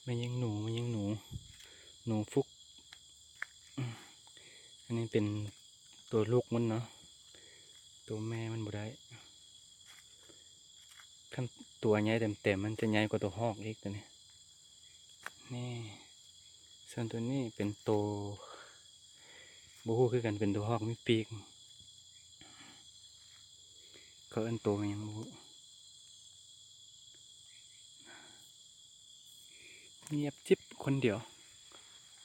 ແມ່ຍິງໜູ ແມ່ຍິງໜູ ໜູຟຸກ. ອັນນີ້ເປັນຕົວລູກມັນເນາະ ຕົວແມ່ມັນບໍ່ໄດ້. ຄັນຕົວໃຫຍ່ເຕັມໆ ມັນຈະໃຫຍ່ກວ່າຕົວຮອກອີກ ຕົວນີ້. ນີ້ ສ່ວນຕົວນີ້ເປັນໂຕ ບໍ່ຮູ້ຄືກັນ ເປັນຕົວຮອກມີປີກ. ເຂົາເອີ້ນໂຕຫຍັງບໍ່ຮູ້. ງຽບຈິບຄົນດຽວ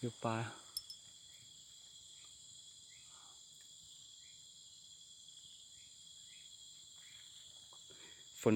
ຢູ່ປ່າ. ຝົນ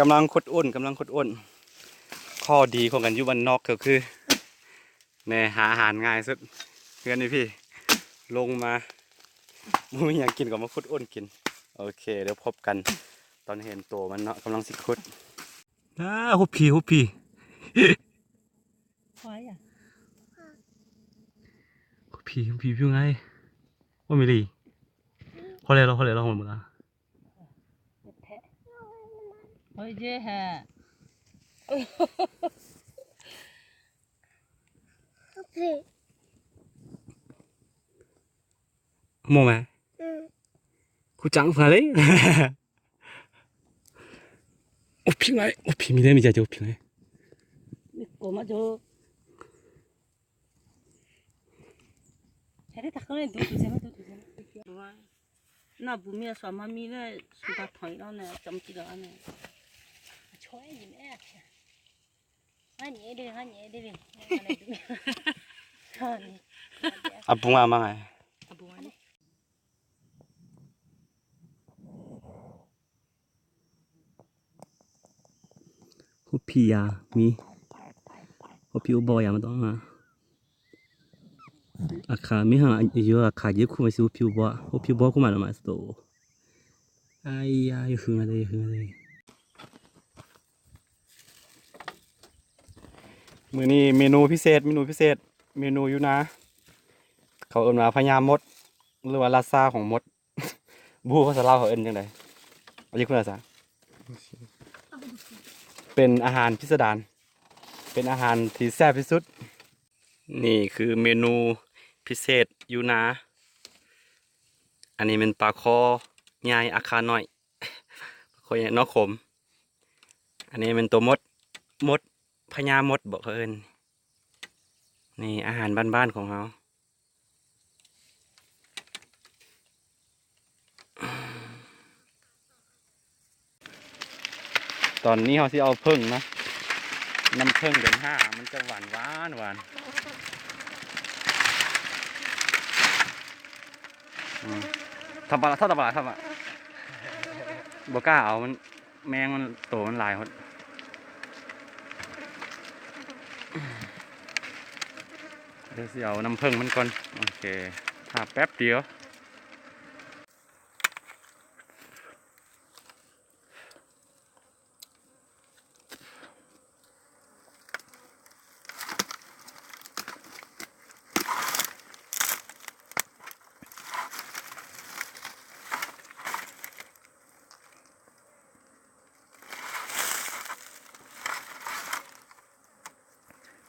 ກຳລັງຂຸດອຸ່ນ ກຳລັງຂຸດອຸ່ນ. ຂໍ້ດີຂອງການຢູ່ບ້ານນອກກໍຄື ແນ່ ຫາອາຫານງ່າຍສຸດ. ເຮືອນຢູ່ພີ້ ລົງມາ ບໍ່ມີຫຍັງກິນກໍມາຂຸດອຸ່ນກິນ. ໂອເຄ ດຽວພົບກັນຕອນເຫັນໂຕມັນເນາະ ກຳລັງຊິຂຸດ. ອ້າ ຫົວຜີ ຫົວຜີ ຫົວຜີ ຫົວຜີ ຜິວໄງ ບໍ່ມີລີ. ພໍແລ້ວ ພໍແລ້ວ ຫົວໝົດລະ. ໂອ້ຍ ເຈແຮະ ໂມແມ ອືມ ຄູຈັງເພິ່ນເລີຍ. ໂອພິງໄງ ໂອພິງມີເດ້ ມີໃຈໂຈພິງໄງ ມີໂກມາໂຈ ໃຊ້ໄດ້ຕັກເລີຍ ດູດູເຊມາ ດູດູເຊມາ ນະ ບຸມີສອນມາມີເລີຍ ສຸດທ້າຍແລ້ວນະ ຈຳກິນແລ້ວນະ ຊ່ອຍຍິນແອບ ອາບຸງອາມາໄງ ອາບຸງອາ ຫົວຜີຢາມີ ຫົວຜີອຸບໍຢາມາຕ້ອງມາ ອາຄາມີຫາ ຢູ່ອາຄາເຢັບຄຸມໄວ້ຊິຫົວຜີອຸບໍ ຫົວຜີອຸບໍຄຸມມາລະມາສະໂຕ ອາຍ ຢ່າຫຶງອະເດ ຫຶງອະເດ. ມື້ນີ້ເມນູພິເສດ ເມນູພິເສດ ເມນູຢູ່ນາ ເຂົາເອີ້ນວ່າພະຍາມົດ ຫຼືວ່າລາຊາຂອງມົດ. ບໍ່ຮູ້ພາສາລາວເຂົາເອີ້ນຈັ່ງໃດ ອາຍຸຄຸນອາສາ ເປັນອາຫານພິສະດານ ເປັນອາຫານທີ່ແຊບທີ່ສຸດ. ນີ້ຄືເມນູພິເສດຢູ່ນາ ອັນນີ້ແມ່ນປາຄໍໃຫຍ່ ອາຄານ້ອຍ ປາຄໍໃຫຍ່ ໜໍ່ຂົມ. ອັນນີ້ແມ່ນໂຕມົດ ມົດ ພະຍາມົດບໍເຂົາເອີ້ນ. ນີ້ອາຫານບ້ານໆຂອງເຮົາ. ຕອນນີ້ເຮົາຊິເອົາເຜິ້ງນະ ນ້ຳເຜິ້ງເດືອນຫ້າ ມັນຈະຫວານ ຫວານ ຫວານ. ອືມ ທຳປະລາ ທຳປະລາ ທຳປະລາ ບໍ່ກ້າເອົາ ມັນ ແມງມັນ ໂຕມັນຫຼາຍໂພດ. ດຽວຊິເອົານ້ຳເຜິ້ງມັນກ່ອນ. ໂອເຄ ຖ້າແປັບດຽວ.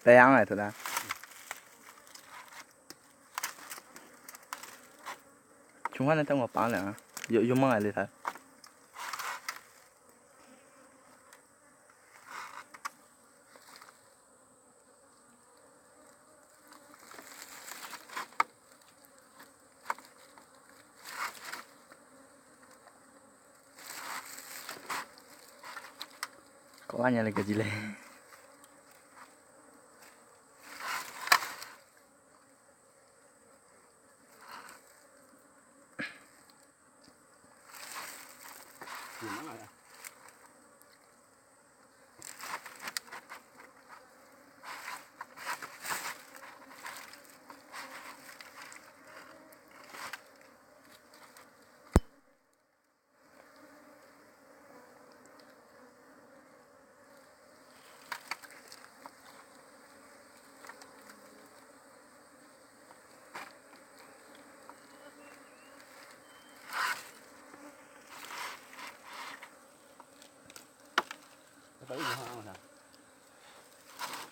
ໄດ້ຍັງໄງໂຕນັ້ນ ຊຸມຫັ້ນແຕ່ງວ່າປານແຫຼະ ຢູ່ ຢູ່ເມືອງໄອເລີຍທ່ານ. ວ່າຫຍັງເລີຍກໍຊິເລີຍ.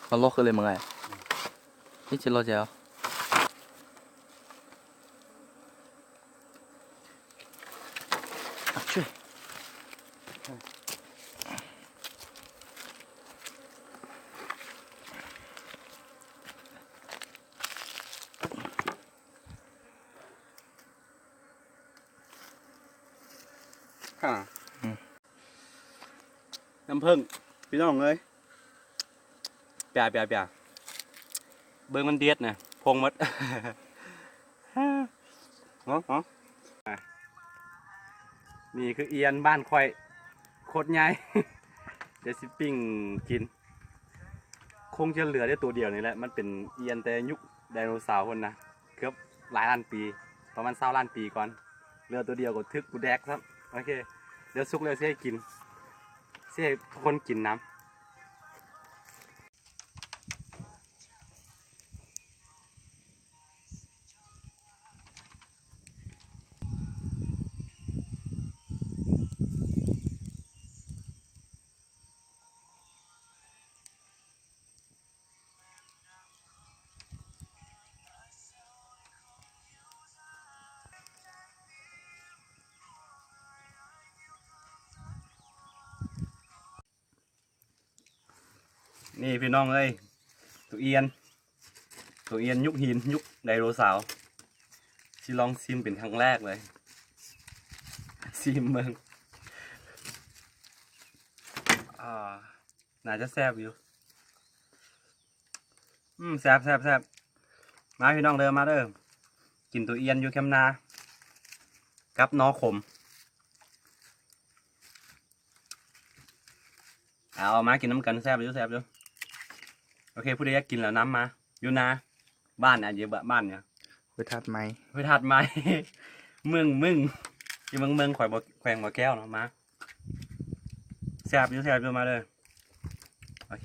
ເຂົາລັອກເລີຍ ມັນງ່າຍ ນີ້ຊິລັອກແລ້ວ. ຫາ ອືມ ນ້ຳເຜິ້ງ ພີ່ນ້ອງເອີຍ ປຽ ປຽ ປຽ ເບິ່ງມັນເດັດນະ ພົງໝົດ ເນາະ ເນາະ ອ່ະ ນີ້ຄືອຽນບ້ານຂ້ອຍ ໂຄດໃຫຍ່ ດຽວຊິປີ້ງກິນ ຄົງຈະເຫຼືອໄດ້ໂຕດຽວນີ້ແຫຼະ ມັນເປັນອຽນແຕ່ຍຸກໄດໂນເສົາພຸ້ນນະ ເກືອບຫຼາຍລ້ານປີ ປະມານຊາວລ້ານປີກ່ອນ ເຫຼືອໂຕດຽວກໍຖືກກູແດກຊ້ຳ. ໂອເຄ ດຽວສຸກແລ້ວຊິໃຫ້ກິນ ຊິໃຫ້ທຸກຄົນກິນນຳ. ນີ້ພີ່ນ້ອງເອີຍ ໂຕອຽນ ໂຕອຽນຍຸກຫີນ ຍຸກໄດໂນເສົາ ຊິລອງຊີມເປັນຄັ້ງແລກເລີຍ ຊີມເບິ່ງ ອ່າ ໜ້າຈະແຊບຢູ່ ອືມ ແຊບ ແຊບ ແຊບ ມາພີ່ນ້ອງເດີ ມາເດີ ກິນໂຕອຽນຢູ່ແຄມນາ ກັບໜໍ່ຂົມ. ເອົາ ມາກິນນຳກັນ ແຊບຢູ່ ແຊບຢູ່. ໂອເຄ ຜູ້ໃດຢາກກິນແລ້ວນຳມາ ຢູ່ນາ ບ້ານ ອ່າ ຢູ່ບ້ານຫຍັງ ຫ້ວຍທາດໃໝ່ ຫ້ວຍທາດໃໝ່ ເມືອງ ເມືອງ ຢູ່ເມືອງ ເມືອງ ແຂວງບໍ່ ແຂວງບໍ່ແກ້ວເນາະ ມາ ແຊບຢູ່ ແຊບຢູ່ ມາເດີ.